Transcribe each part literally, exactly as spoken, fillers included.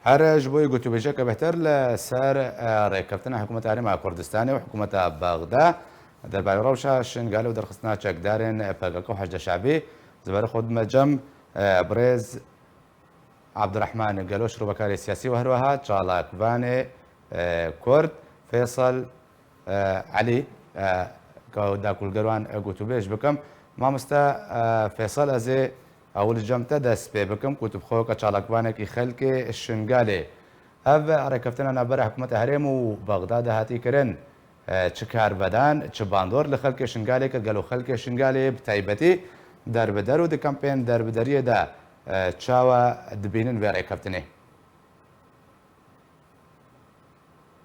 Her ji bo gotûbêjeke bêhtir li ser, e, rêkeftina Hikûmeta Herêma Kurdistanê û Hikûmeta Bexda derbarê rewşa Şingalê û derxistina çekdarên P K K û Heşda Şebî, ji ber xwe dime cem, e, birêz Abdurrahman Gelo, şirovekarê siyasî û herweha çalakvanê, e, Kurd, Feysel e, Elî, e, ka dakulger wan, e, gotûbêj bikim. Mamoste, e, Feysel, ez ê ewil cem te dest pê bikim ku tu bi xwe weke çalakvanekî xelkê Şingalê. Ev rêkeftina navbera hikûmeta herêm û Bexdadê hatî kirin, e, çi karvedan, çi bandor li xelkê Şingalê kir, gelo xelkê Şingalê bi taybetî derbider û di kampên derbideriyê de, e, çawa dibînin vê rêkeftinê?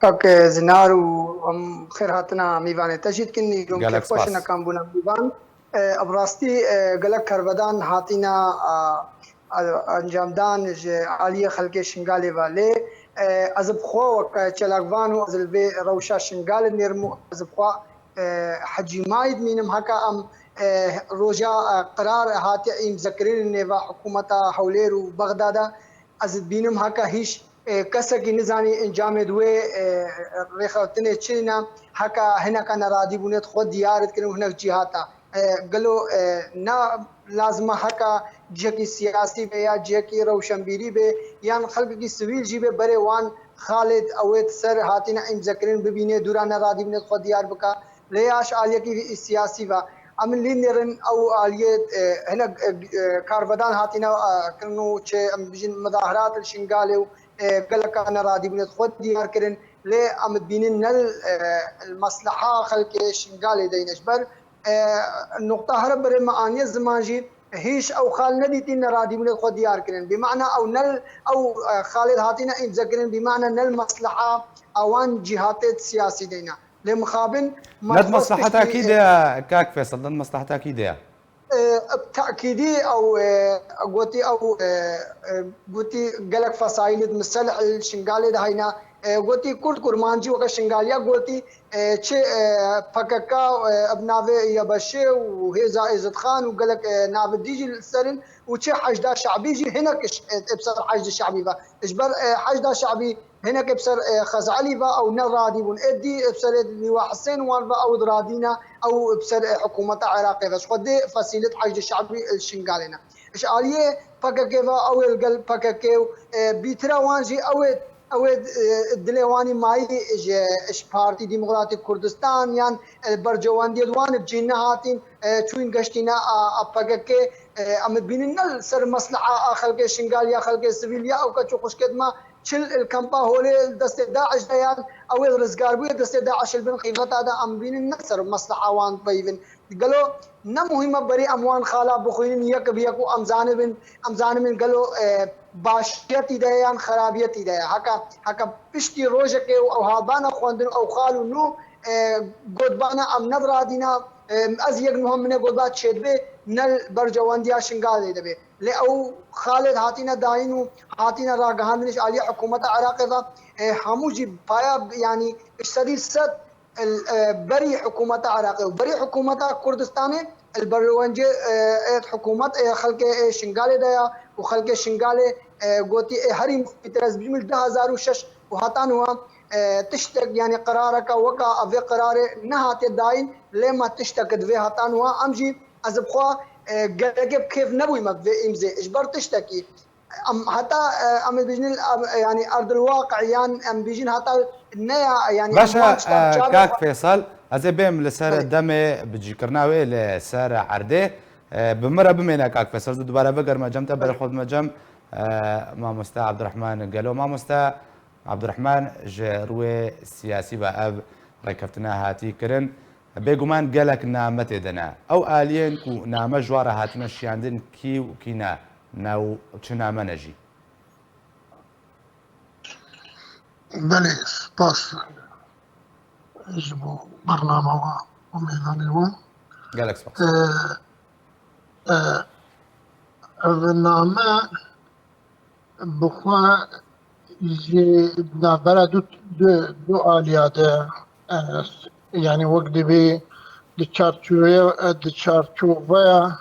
Kak Zinar û em xêr hatina mîvanê te jî dikin. Îro em Gelek kêfxweş in spas. Nekan bûna mîvan. E, bi rastî, e, gelek kervedan hatîna, a, a, encamdan ji aliyê xelkê Şingalê ve lê, e, ez bi xwe weke çalakvan û ez li vê rewşa Şingalê nêrim û ez bi xwe, e, hecîmayî dimînim heka em, e, roja, e, qerar hatiye îmzekirinê nêva hikûmeta Hewlêr û Bexda de. Ez dibînim heka hîç, e, kesekî nizanî encamê di wê, e, rêxeftinê çi ne, heka hineka neradîbûnê di xwe diyar dikirin û hinek cîhata. E, gelo, e, na lazim e heka cihekî siyasî be ya cihekî rewşenbîrî be yan xelkekî sivîl jî be berê wan xalê di ew ê di ser hatine îmzekirin bibîne dûra neradîbûnê di xwe diyar bike. Lê ya ji aliyekî siyasî ve. Em lî nêrin ew aliyê, e, hinek, e, e, karvedan hatine, e, kirin û çi, em bijin, muzahirat li Şingalê û, e, geleka neradîbûnê xwe diyar kirin. Lê em dibînin ne li, e, li mesleha xelkê Şingalê de yine. Ji ber, e, nuqta here berê me aniye ziman jî hîç ew xal nedîtî neradîbûnê xwe diyar kirin. Bi mana ew ne li, ew, e, xalê hatine îmze kirin, bi mana ne li mesleha ewan cîhatê siyasî de yine. Lê mixabin, Ned maslahata kî de ye, kak Feysel, ned maslahata kî de ye? E, bi tekîdî ew, e, gotî ew, e, e, gotî gelek fesaîlê di miselih li Şingalê de heyna, e, gotî Kurd Kurmancî weke Şingaliya gotî, e, çi, e, P K K, e, bi navê YBŞ û hêza Êzidxan û gelek, e, navê dî jî li ser in û çi Heşda Şebî jî hinek iş, e, bi ser Heşda Şebî ve. Ji ber, e, Heşda Şebî Hinekê bi ser, e, Xezalî ve ew ne radî bûn. Ê dî bi serê Lîwa Hisên wan ve ew diradîne, ew bi ser, e, hikûmeta Iraqê ve. Ji xwe dê fesîlit Heşdê Şebî, e, Şingalê ne. Ji aliyê P K K ve ew ê li gel P K K û, e, bîtira wan jî ew ê, ew ê, e, dilê wanî mayî ji, ji Partî Demokratîk Kurdistan yan, e, berjewendiyê wan bi cî nehatîn, e, çûyîn geştîne a, a P K K, e, em dibînin ne li ser mesleha a xelkê Şingal ya xelkê sivîl ya ew keç û xwişkê dima çil li kampa holê li destê DAIŞ de yan ew ê rizgarbûyê destê DAIŞ li bin qîmeta de em bînin ne ser mesleha wan peyvin. Gelo ne muhîm e berî em wan xala bixwînin yek bi yek û em zanibin, em zanibin gelo, e, başiyetî de ye yan xerabiyetî de ye. Heka, heka piştî rojekê û ew habana xwendin ew xal û nû, e, gotbana em ne bi radîna, e, ez yek nuha min ê gotba çêdibê ne li berjewendiya Şingalê de bê. Lê ew xalê hatîne dayîn û hatîne ragihandin ji aliyê hikûmeta Iraqê ve, e, hemû jî paya, yanî ji sedî sed, e, berî hikûmeta Iraqê û berî hîkûmeta Kurdistanê, li berwencê, e, ê hikûmet, ê xelkê, ê Şingalê de ya û xelkê Şingalê, e, gotî, ê herî mufîd ez bînim li du hazar û şeş û heta niha, e, tiştek, yanî qerareke weka vê qerarê nehatiye dayîn, lê me tiştek di vê heta niha, em jî ez bi xwe, e, gelekê bi kêf nebûyme bi vê îmzê. Ji ber tiştekî, em heta, e, em ê bêjin, em, e, yanî erdil waqi yan em bêjin heta ne ya, yanî Baş e, em wan çav-, e, çavê kak xwe Feysel, ez ê bêm li ser Belê. demê bicîkirina wê li ser erdê. E, bi min re bimêne kak Feysel, ez dubare bigerime cem te, berê Belê. xwe dime cem, e, mamoste Abdurrahman Gelo. Mamoste, Abdurrahman, ji rûyê siyasî ve ev rêkeftina hatî kirin. Bêguman gelek name tê de ne. Ew aliyên ku name ji wan re hatine şiyandin kî û kî ne, ne û çi name ne jî? Belê, spas ji bo bernama we û mêvanê we. Gelek spas. Ee, e, ev name bi xwe jî di navbera du, du, du aliya de, e, yanî wek dibê di çarçoveya, e, di çarçoveya,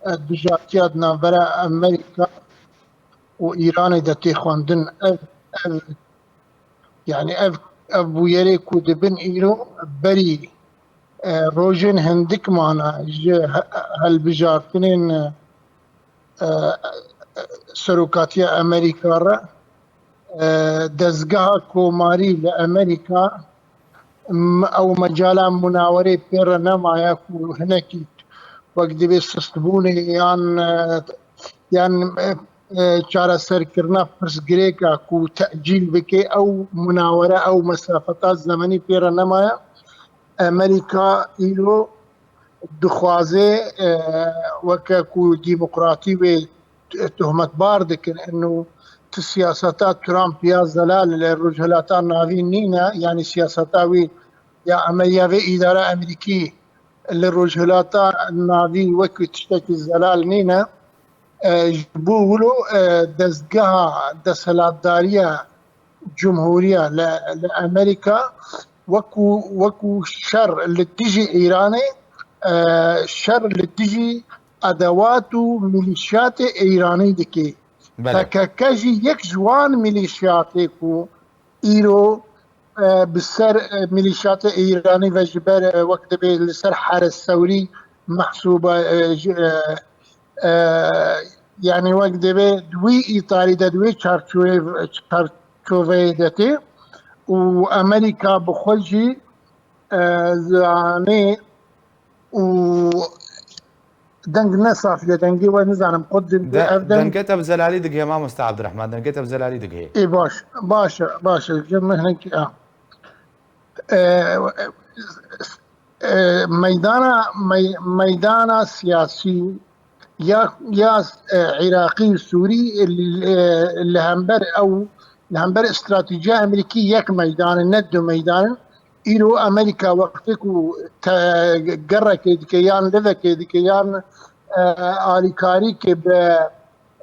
e, dijatiya di navbera Amerîka û Îranê de tê xwendin. Ev, ev, yani ev, ev bûyerê ku dibin îro berî, e, rojên hindik mane ji he-, helbijartinên, e, e, serokatiya Amerîka re, e, dezgeha komarî li Amerîka, m-, ew mecala munawerê pê re nemaye ku hinekî wek divê sustbûnê yan, e, yan, e, e, çareserkirina pirsgirêka ku tecîl bike, ew munawere, ew mesafeta zemenî pê re nemaye. Amerîka îro dixwaze, e, weke ku demokratî wê t-, tohmetbar dikin, inu ti siyaseta Trump ya zelal li Rojhilata Navîn nîne, yanî siyaseta wî ya em ya vê îdara Amerîkî li Rojhilata Navîn wekî tiştekî zelal nîne. E, ji bo wilo, e, dezgeha desthilatdariya cumhuriya li, li Amerîka wekû, wekû şer li dijî Îranê, e, şer li dijî edewat û milîşyatê Îranî dike. Belê. P K K jî yek ji wan milîşyatê ku îro, e, bi ser, e, milîşyatê Îranî ve ji ber, e, wek dibê li ser Heres Sewrî mehsûba, e, ji, e, e, yani wek dibê di wî îtarî de, di wê çarçoyê-, çarçoveyê de tê û Amerîka bi xwe jî, e, zanê û deng ne safî ye, dengê we nizanim qut din De, ev deng. Dengê te bi zelalî digihê mamoste Abdurrahman, dengê te bi zelalî digihê. Ê baş, baş e, baş e, ji min hinekî a. E, e, meydana, mey-, meydana siyasî ya, ya, e, Iraqî û Sûrî, e, li, e, li hember ew, li hember stratejiya Amerîkî yek meydan e, ne du meydan in. Îro Amerîka wextê ku te-, gerrekê dike yan livekê dike yan, e, alîkarîkê bi,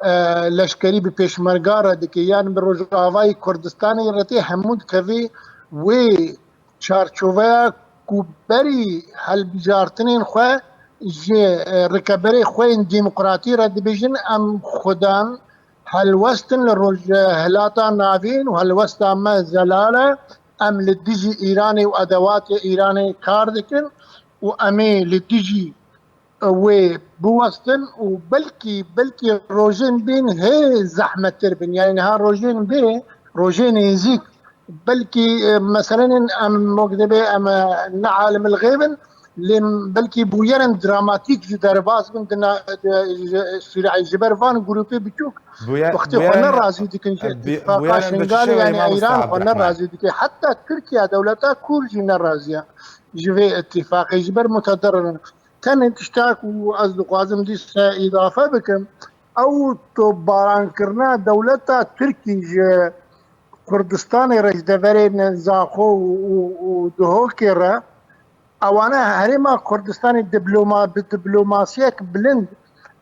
e, leşkerî bi pêşmerga re dike yan bi Rojavayê Kurdistanê re tê hemû dikevê wê çarçoveya ku berî helbijartinên xwe ji, e, rikeberê xwe yên demokratî re dibêjin, em xudan helwestin li Rojhilata Navîn û helwesta me zelal e. Em li dijî Îranê û edewatê Îranê kar dikin û em ê li dijî wê biwestin û belkî, belkî rojên bên hê zehmettir bin. Yani niha rojên bê, rojên nêzîk, belkî, e, meselen em wek dibê em, e, ne alimil xêb in, lê belkî bûyerên dramatîk jî derbas bin di na-, di, ji, ji, ji ber van grûpê biçûk. Bûye-, Wextê xwe bûyerên, ne razî dikin ji e, bû-, îtifaqa bûyerên bi Şingalê, çi şêweyê, yani mamoste Îran xwe ne Abdurrahman? Razî dike. Heta Tirkiye dewleta Kûr jî ne razî ye ji vê îtifaqê. Ji ber mutedirrin. Tenê tişta ku ez dixwazim dîse îdafe bikim, ew topbarankirina dewleta Tirkî ji Kurdistanê re, ji deverên Zaxo û, û, û Duhokê re, ewana herêma Kurdistanê diploma-, bi diplomasiyek bilind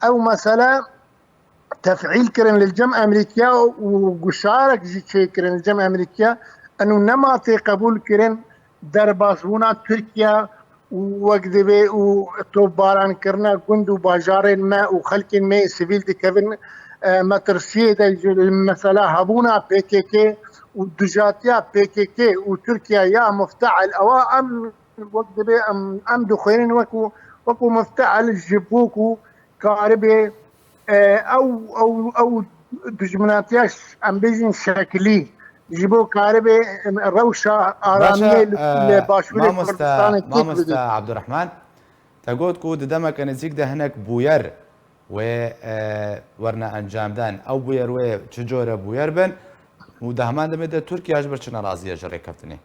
ew mesele tefîl kirin li cem Amerîkiya û guşarek jî çêkirin li cem Amerîkiya, eno nema tê qebûl kirin derbasbûna Tirkiye û wek divê û topbarankirina gund û bajarên me û xelkên me yê sivîl dikevin, e, metirsiyê de ji mesela hebûna P K K û dijatiya P K K û Tirkiye ya mufte'el, ewa em wek dibê em, em dixwênin wekû, wekû mufte'el ji bo ku karibê, e, ew, ew, ew dijminatiya ş-, em bêjin şekilî, ji bo karibê, em, rewşa aramiyê li, e, li Başûrê Kurdistanê têk bidin. Mamoste Abdurrahman, te got ku di demeke nêzîk de hinek bûyer wê, e, werine encamdan. Ew bûyer wê çi cure bûyer bin û di heman demê de Tirkiye ji ber çi nerazî ye ji rêkeftinê?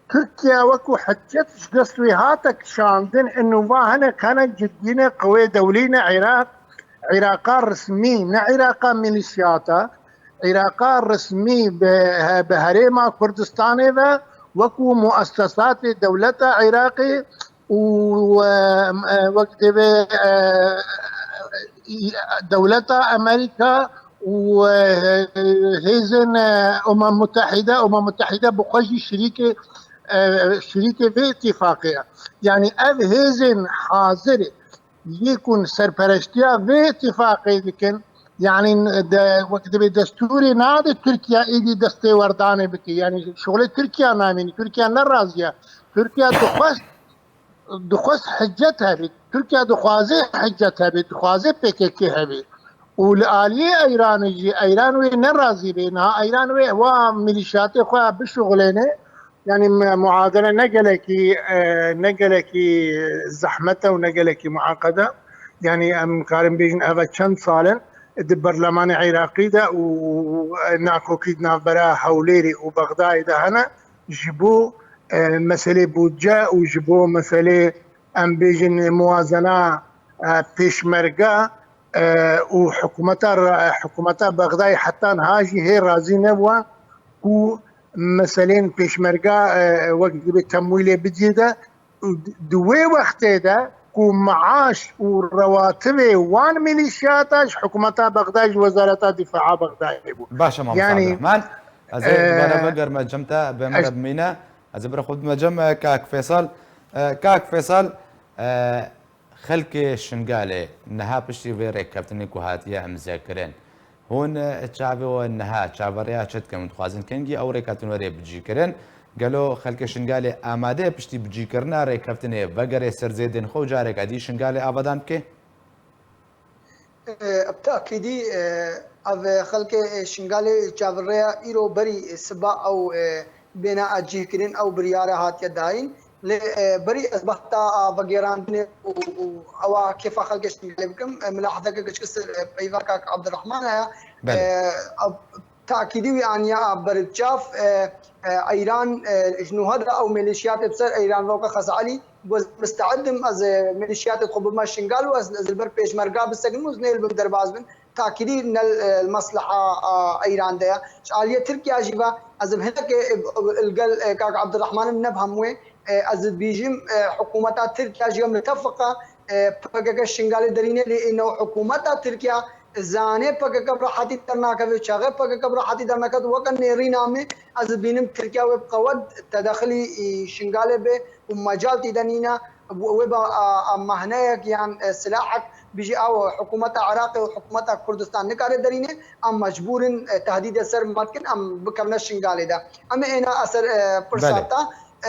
Tirkiye wekû hicet ji dest wê hate kişandin, inu va hinek, hinek ciddî ne, qewê dewlî ne, Iraq, Iraqa resmî, ne Iraqa milîşiyata, Iraqa resmî bi, bi herêma Kurdistanê ve wekû muessesatê dewleta Iraqê û, e, e, wek divê, e, dewleta Amerîka û, e, hêzên, e, Umem Mutehîde, Umem Mutehîde bi xwe jî şirîkê, e, şirîkê vê îtîfaqê ye. Yanî ev hêzên hazir yê ku serpereştiya vê îtîfaqê dikin, Yani de, wek dibê destûrê nade Tirkiye êdî destê werdanê bike. Yani şixulê Tirkiye namînî. Tirkiye ne razî ye. Tirkiye dixwest, dixwest hicet hebe. Tirkiye dixwaze hicet hebe, dixwaze P K K hebe. Û li aliyê Eyranê jî, Eyran wê ne razî bê. Niha Eyran wê wa milîşyatê xwe bişixulêne. Yani me-, muadele ne gelekî, e, ne gelekî zehmet e û ne gelekî muaqede. Yani em karin bêjin eve çend sal in di berlemanê Iraqî de û nakokî di navbera Hewlêrê û Bexdayê de hene. Ji bo, e, meselê budce û ji bo meselê, em bêjin, muwazena, e, pêşmerge, e, û hikûmeta re-, hikûmeta Bexdayê heta niha jî hê razî nebûye ku meselên pêşmerge, e, wek dibê temwîlê bidiyê de, û di wê wextê de ku maaş û rewatibê wan milîşyata ji hikûmeta Bexdayê, ji Wezareta Dîfaa Bexdayê bû. Baş e, Mamosta Yani, Abdurrahman. Ez ê e, dubare vegerme cem te, bi me ez re bimîne. Ez ê bi re xwe bime cem, e, Kak Fêsal. E, Kak Fêsal, e, xelkê Şingalê niha piştî vê rêkeftinê ku hatiye îmzekirin, hûn, e, çavê we niha çaverêya çi dikin? Hûn dixwazin kengî ew rêkeftin were bicîkirin? Gelo xelkê Şingalê amade ye piştî bicîkirina rêkeftinê vegere ser zêdên xwe û careke dî Şingalê avadan bike? E, bi tekîdî, e, ev xelkê, e, Şingalê çaverêya îro berî, e, siba ew, e, bêna cihkirin, ew biryara hatiye dayîn. Lê, e, berî ez behta, a, vegêrandinê û, û ewa kêfa xelkê Şingalê bikim, e, milahezeke giçik ser, e, peyva kak Abdurrahman heye. Belê. E, a, takîdî wî aniya ber çav, e, e, Eyran, e, ji nuha de ew milîşiyatê bi ser Eyran ve weke Xezalî, got, "Misteed im ez, e, milîşiyatê xwe bibime Şingal û ez, ez li ber pêşmerga bisekinim û ez nêl bim derbas bin." Takîdî ne, e, li mesleha, a, Eyran de ye. Ji aliyê Tirkiye jî ve ez bi hinekê, e, li gel, e, kak Abdurrahman im, ne bi hemû wê, e, ez dibêjim, e, hikûmeta Tirkiye jî ve mitefiq e, e, P K K Şingalê derîne lê êne û hikûmeta Tirkiye zane P K K bi rehetî dernakeve, çaxê P K K bi rehetî dernaket weke nêrîna me, ez dibînim Tirkiye wê bi qewet tedexilî, e, Şingalê be û mecal tî de nîne, wê be, a, a, mehneyek yan, e, silahek bijî ew hikûmeta Iraqê û hikûmeta Kurdistan nikare derîne, em mecbûr in, e, tehdîdê ser me dikin, em bikevine Şingalê de. Em ê êna eser, e, pirsa Belê. te,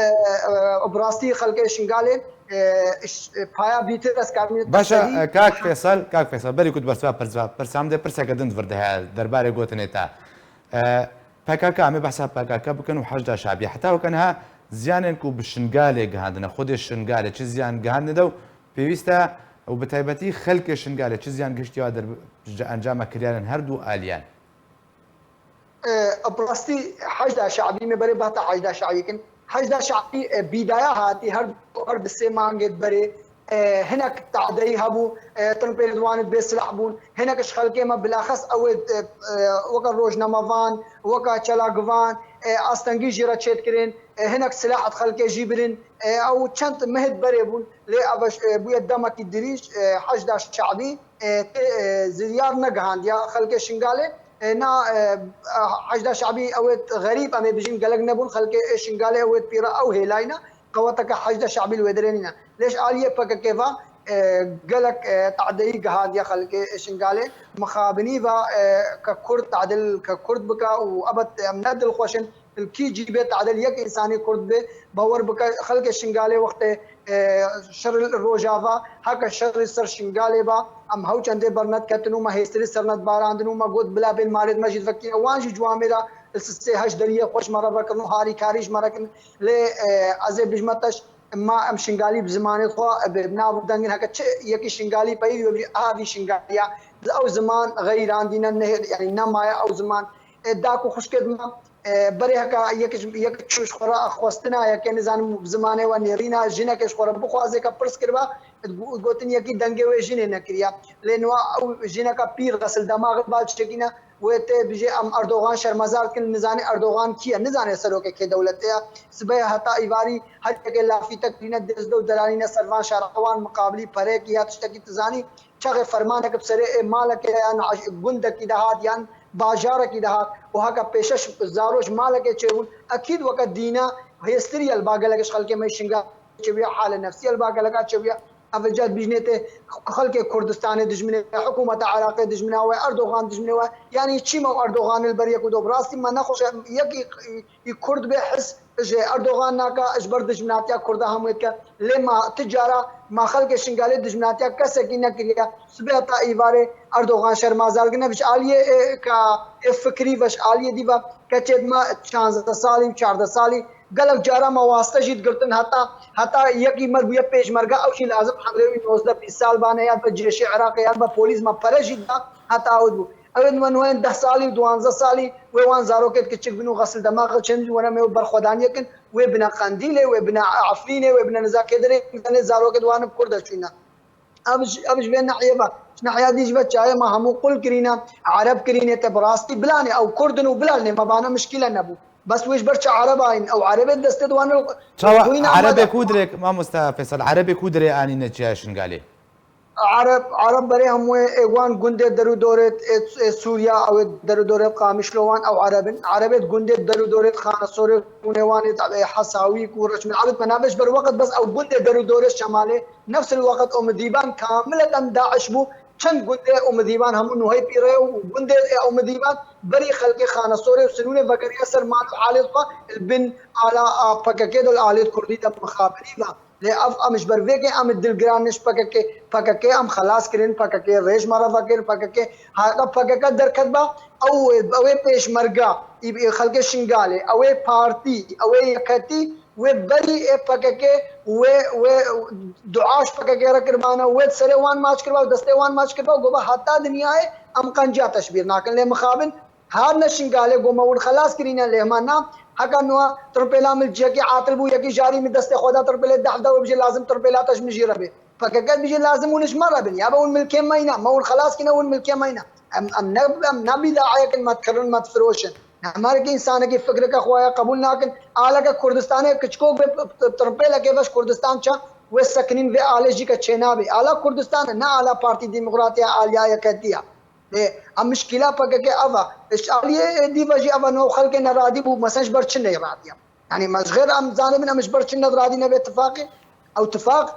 e, e, bi rastî xelkê Şingalê, e, iş, e, paya bîtir ez karim Baş e, pirsê wî. e, kak Fêsal, kak Fêsal, berî ku tu bersiva pirsa, pirsa min de pirseke din di vir de heye derbarê gotinê te. E, P K K, em ê behsa P K K bikin û Heşda Şabî. Heta weke niha ziyanên ku bi Şingalê gihandine, xwedê Şingalê çi ziyan gihandine de û pêwîst e û bi taybetî xelkê Şingalê çi ziyan gihiştiye der-, ji encama kiryarên her du aliyan? E, bi rastî Heşda Şabî, me berê behta Heşda Şabî kin. Heşda Şabî, e, bîdaya hatî her, her bi sê mangê berê, e, hinek tadeyî hebû, e, tin pêl di wan bê silah bûn. Hinek ji xelkê me bilaxes ew ê, e, e, weke rojnamevan, weke çelakivan, e, astengî jî re çêdikirin, e, hinek silah di xelkê jî birin. E, ew çend mehê berê bûn, lê ev, e, bûye demekî dirîj, e, Heşda Şabî, e, tê, e, ziryar negihandiya xelkê Şingalê. E, na, e, Heşda Şabî ew ê xerîb, em ê bijîn gelek nebûn, xelkê Şingalê ew ê pîra ew hêlayne, qeweteke Heşda Şabî li wê derê nîne. Lê ji aliyê P K K ve, e, gelek, e, tadeyî gihandiye xelkê Şingalê. Mixabinî ve, e, ke Kurd tadil ke Kurd bike û ebed em ne dilxweş in. Li kî cî bê tadil yek însanî Kurd bê, bawer bike xelkê Şingalê wextê, e, şer li Rojava, heke şerî ser Şingalê ba, em hew çendê bernediketin û me hêstirî ser nedbarandin û me got bila bên malê me jî divekîne. Wan jî ciwamê de li sisê heşt deriyê xwe ji me re vekirin û harîkarî ji me re kirin. Lê, e, ez ê bijme te ji, ma em Şingalî bi zimanê xwe, e, bi nav û dengin heke çi yekî Şingalî peyivî webirî, a vî Şingaliya. Ew ziman xeyrandîne, ne, yanî nemaye ew ziman. E, da ku xwişkê dima, e, berê heka yek ji, yek çû ji xwe re xwestina, yeke nizanim bi zimanê we nêrîna, jineke ji xwe re bixwazê ke pirs kiriba, got-, gotin yekî dengê wê jinê nekiriya. Lê niha ew jineka pîr xesil demaxê ba çekîne, wê tê bijê em Erdogan şermezar dikin, nizanê Erdogan kî ye, nizanê serokê kê dewletê ye. Sibê heta îvarî her yekê lafî te kirîne, dezde û delalîne ser van şara wan miqabilî perekî ya tiştekî tu zanî, çaxê fermanek bi serê ê malekê yan gundekî de hat yan bajarekî de hat û heke pêşeş zaro ji malekê çêbûn, ekîd weke dîna hêstirî ye li ba gelek ji xelkê me Şingalê çêbûye, hale nefsî ye li ba geleka çêbûye. Ev ca dibîjnê tê xelkê Kurdistanê dijminê we, hikûmeta Iraqê dijmina we, Erdogan dijminê we. Yanî çî me û Erdogan li ber yek û do? Bi rastî me nexweş e yekî Kurd bê his ji Erdogan naka, ji ber dijminatiya Kurda hemû yek e. Lê ma ti cara ma xelkê Şingalê dijminatiya kesekî nekiriye. Sibê heta îvarê Erdogan şermazar dikine, ji aliyê, e, ka, e, fikrî ve, ji aliyê dî ve keçê dima şazdeh salî û çardeh salî. Gelek cara me waste jî digirtin, heta, heta yekî me bûye pêşmerge, ew jî lazim hemrê wî nozdeh bîst sal bane, ya be cêşê Iraqê, ya be polîs me pere jî da, heta ew bû. Ew ê me nuhên deh salî û duwanzeh salî wê wan zarokêt kiçik bin û xesil demaxê çend jî were me wê berxwedaniyê kin, wê bine Qendîlê, wê bine Efrînê, wê bine nizakê derê, zanê zarokêt wan bi Kurda çûyne. Ev ji, ev ji vê nehiyê ve, ji nehiya dî ji ve çayê me hemû qul kirîne, Ereb kirîne, te bi rastî bilanê, ew Kurd in û bilanê me bana mişkîle nebû. Bes wê ji ber çi Ereba in? Ew Erebê destê di wan Çawa xwîna me Erebê de. Ku dirê, mamoste Feysel, Erebê ku dirê anîne çiya Şingalê? Ereb, Ereb berê hemû ê wan gundê derûdorê ê, ê Sûriya, ew ê derûdorê Qamişlo wan, ew Ereb in. Erebê gundê derûdorê Xanesorê hûnê wan ê, ê Hesawî ku reçmin abit me navê ji ber weqt bes ew gundê derûdorê Şemalê nefs el weqt Umidîban kamileten Daiş bû. Çend gundê Umidîban hemû nuhey pîre û gundê Umidîban berî xelkê Xanesorê û Sinûnê vegeriya ser mal û alêt xwe li bin ala a P K K de li alêt Kurdî de mixabirî ve. Lê ev em ji ber vê ke em dilgiran ne ji P K K, P K K em xelas kirin, P K K rêj me re vekirin, P K K heta P K K derket ba, ew, ew ê pêşmerga, î, î xelkê Şingalê, ew ê partî, ew ê yeketî, wê berî ê P K K, wê, wê dua ji P K K re kiribana, wê serê wan maç kiriba û destê wan maç kiriba û goba heta dinyayê em qenciya te ji bîr nakin. Lê mixabin, Hatine Şingalê, got me hûn xelas kirîne, lê hema na. Heka niha tirpêla min cihekî atil bû, yekî jarî min destê xwe da tirpêlê deh da, wê bijê lazim tirpêla te ji min jî re bê. P K K bijê lazim hûn ji me re bin. Ya be hûn milkê me yîne, me hûn xelas kirine, hûn milkê me yîne. Em, em ne, em ne bîdaeyekin me dikirin, me difiroşin. Hemarkî însanekî fikreke xwe ya qebûl nakin. Aleke Kurdistanê kiçikok bê, tirpêlekê veş Kurdistan ça, wê sekinîn vê alê jî ke çênabê. Ala Kurdistan e, ne ala Partî Demokratî ya, aliya yeketî ya. Lê em mişkîla P K K ev e. Ji aliyê dî ve jî ev e, no xelkê neradî bû, mesela ji ber çi neyradî ye? Yanî me ji xêr em zanibin em ji ber çi neradî ne vê tifaqê? Ew tifaq,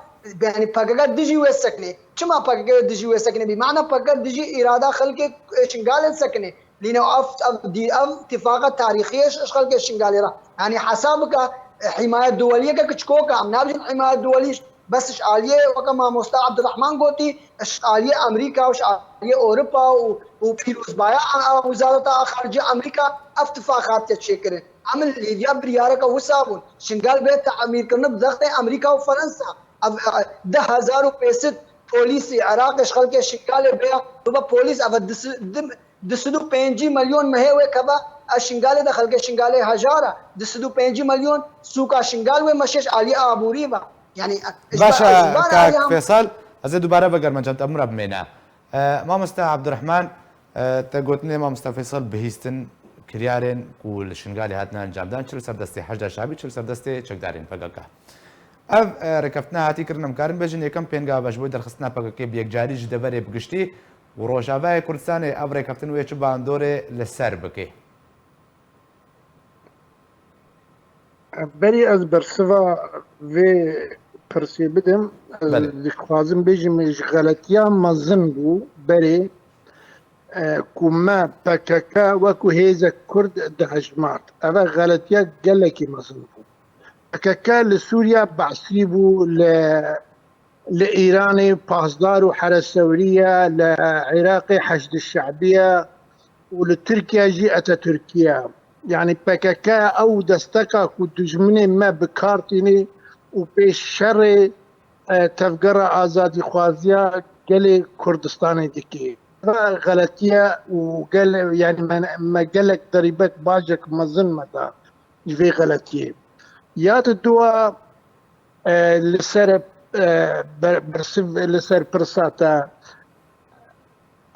yanî P K K dijî wê sekinê. Çima P K K dijî wê sekinê bî? Mana P K K dijî îrada xelkê Şingalê sekinê. Lîne ev, ev, dî, ev tifaqa tarîxî ye ji xelkê Şingalê re. Yanî hesab bike, e, hîmayet duweliyeke kiçikok e. Em nabêjin hîmayet duwelî, bes ji aliyê weke mamosta Abdurrahman gotî, ji aliyê Amerîka û ji aliyê Ewropa û, û pîrozbaya a, a Wezareta Xaricî Amerîka ev tifaq hatiye çêkirin. Em li Lîvya biryareke wisa bûn. Şingal bê temîrkirin bi zextê Amerîka û Fransa. Ev, e, deh hezar û pênc sed polîsî Iraqê ji xelkê Şingalê bêya, bibe polîs, ev e dis-, dim-, du sed û pêncî milyon mehê wê keve, e, Şingalê de xelkê Şingalê hejar e. Du sed û pêncî milyon sûka Şingal wê meşe ji aliyê aborî ve. Yanî, e, ji Baş ber, e, ji ber kak aliyê Feysel, ez ê dubare vegerim, cem te min re bimêne. E, mamoste Abdurrahman, e, te gotinê mamoste Feysel bihîstin kiryarên ku li Şingalê hatine encamdan, çi li ser destê Heşda Şabî, çi li ser destê çekdarên P K K. Ev, e, rêkeftina hatî kirin, em karin bêjin yekem pêngava ji bo derxistina P K K bi yekcarî ji deverê bi giştî û Rojavayê Kurdistanê ev rêkeftin wê çi bandorê li ser bike? Berî ez bersiva vê pirsê bidim, ez Belê. dixwazim bêjim ji xeletiya mezin bû berê, e, ku me P K K wekû hêzek Kurd dihejmart. Ev e xeletiya gelekî mezin bû. P K K li Sûriya Be'sî bû, li, li Îranê Pasdar û Here Sewrî ye, li Iraqê Heşd Şe'bî ye û li Tirkiye jî Eteturkiye. Yanî P K K ew desteka ku dijminê me bi kar tînê û pê şerê, e, tevgera azadîxwaziya gelê Kurdistanê dike. Ve xeletiye û gel, yanî me, me gelek derîbek bajek mezin me da ji vê xeletiyê. Ya di dua, e, li ser, e, ber-, bersiv, li ser pirsa te,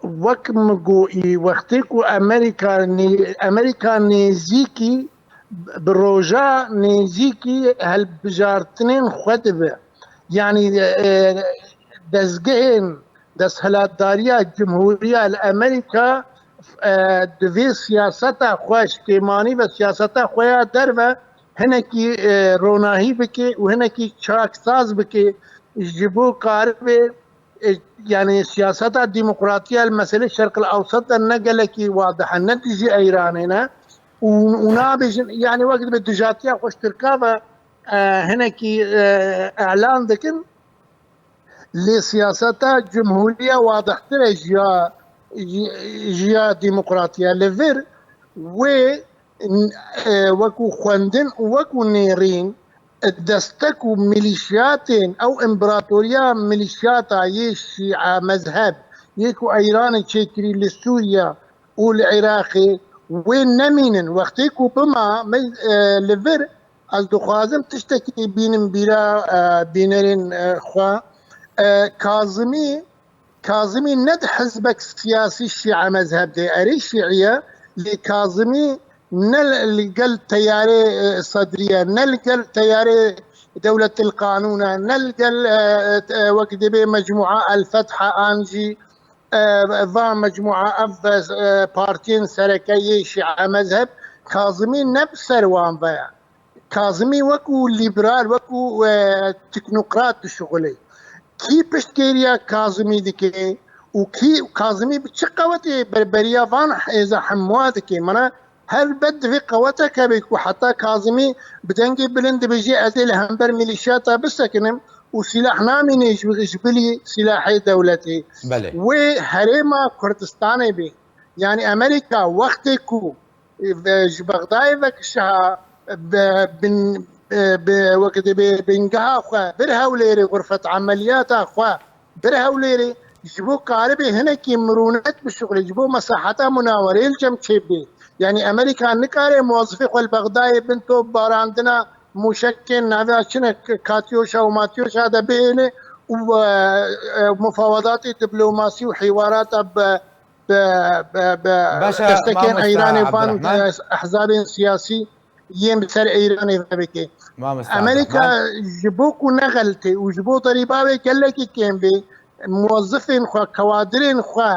wek min got, wextê ku Amerîka nê-, Amerîka nêzîkî bi roja nêzîkî hilbijartinên xwe dibe. Yanî, e, dezgehên desthilatdariya cumhuriya li Amerîka, e, divê siyaseta xwe ji kêmanî ve siyaseta xwe ya derve hinekî, e, ronahî bike û hinekî çaksaz bike. ji bo karibe, e, yani siyaseta demokratiya li meselê Şerqil Ewsat de ne gelekî wadih e, ne dijî Eyranê ne. Û, û nabêjin, yani wek dibe dijatiya xwe ji Tirka ve, e, hinekî, e, elan dikin. Lê siyaseta cumhuriya wadihtir e ji ya, ji, ji ya demokratiya. Li vir wê, e, wekû xwendin û wekû nêrîn, e, destek û milîşiyatên ew împaratoriya milîşiyata yê şîe mezheb yê ku Eyranê çêkirî li Sûriya û li Iraqê wê nemînin. Wextê ku bima me, e, li vir, ez dixwazim tiştekî bînim bîra, e, bînerên, e, xwe. E, Kazimî, Kazimî ne di hizbek siyasî şîe mezheb de, erê şîe ye, lê Kazimî ne li gel teyarê, e, Sedriye, ne li gel teyarê Dewletil Qanûn e, ne li gel, e, e, wek dibê mecmûa El Fetha an jî, e, va mecmûa ev, e, partiyên sereke yê şîe mezheb, Kazimî ne bi ser wan ve ye. Kazimî wekû lîberal, wekû, e, teknokrat dişuxulê. Kî piştgiriya Kazimî dike û kî, Kazimî bi çi qewetê berberiya van hêza hemûa dike? Mana helbet divê qeweteke be ku heta Kazimî bi dengê bilind dibêje, "Ez ê li hember milîşiyata bisekinim û sîlah namîne ji, ji bilî sîlahê dewletê." Belê. Wê herêma Kurdistanê be. Yani Amerîka wextê ku, e, ve, ji Bexdayê vekişiha, be, bin, e, be, wek dibê bingeha xwe bir Hewlêrê, xurfet emeliyata xwe bir Hewlêrê, ji bo karibê hinekî mirûnet bişuxulê, ji bo mesaheta munawerê li cem çêbê. Yani Amerîka nikare muwazifê xwe li Bexdayê bin top barandina mûşekên navê çine Katyoşa û Matyoşa de bihêle û, e, e, mufawedatê diplomasî û hîwarata bi, bi, bi, bi Başa, destekên mamosta Eyranê van, Abdurrahman. E, ehzabên siyasî yên bi ser Eyranê ve bike. Mamosta Amerîka Abdurrahman. Ji bo ku nexeltê û ji bo derîba wê gelekî kêm bê, muwazifên xwe, kewadirên xwe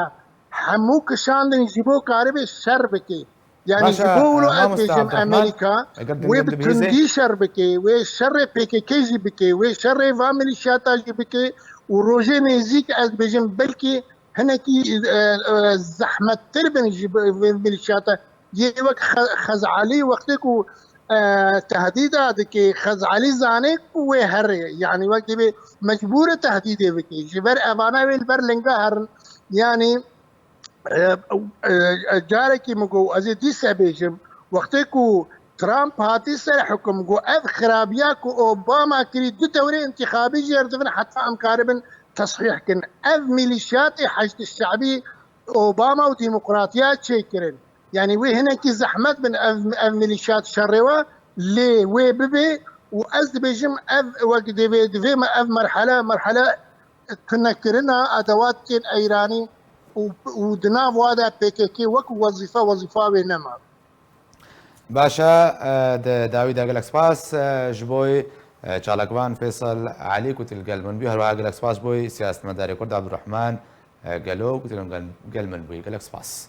hemû kişandin ji bo karibê şer bike. Yani Başa, ji bo wilo e, ez mamosta bêjim Abdurrahman, Amerîka eger wê dengem bi dibihîzê. Tundî şer bike, wê şerê P K K jî bike, wê şerê va milîşiyata jî bike û rojê nêzîk ez bêjim belkî hinekî, e, e, zehmettir bin ji bi-, bi-, milîşiyata. Yê wek Xe-, Xezalî wextê ku, e, tehdîda dike, Xezalî zane ku wê herê. Yani wek dibê mecbûr e tehdîdê bike. Ji ber evana wê li ber linga herin. Yani, e, e, e, carekî min got, ez ê dîse bêjim, wextê ku Trump hatî ser hukum, got, ev xirabiya ku Obama kirî du dewrê întîxabî jê re dibin, heta em karibin tesîh kin. Ev milîşiyatê Heşd Şe'bî Obama û demokratiya çêkirin. Yani wê hinekî zehmet bin ev, ev milîşiyat şerê we, lê wê bibe û ez dibêjim ev wek divê, divê me ev merhele, merhele tunekirina edewatên Eyranî û, û di nav wa de P K K wek wezîfe, wezîfa wê nema. Baş e, e, di dawî de gelek spas, e, ji bo, e, çalakvan Fêsal Elî ku tu li gel min bû, her wiha gelek spas ji bo siyasetmedarê Kurd Abdurrahman, e, Gelo ku tu li gel, gel min bûyî. Gelek spas.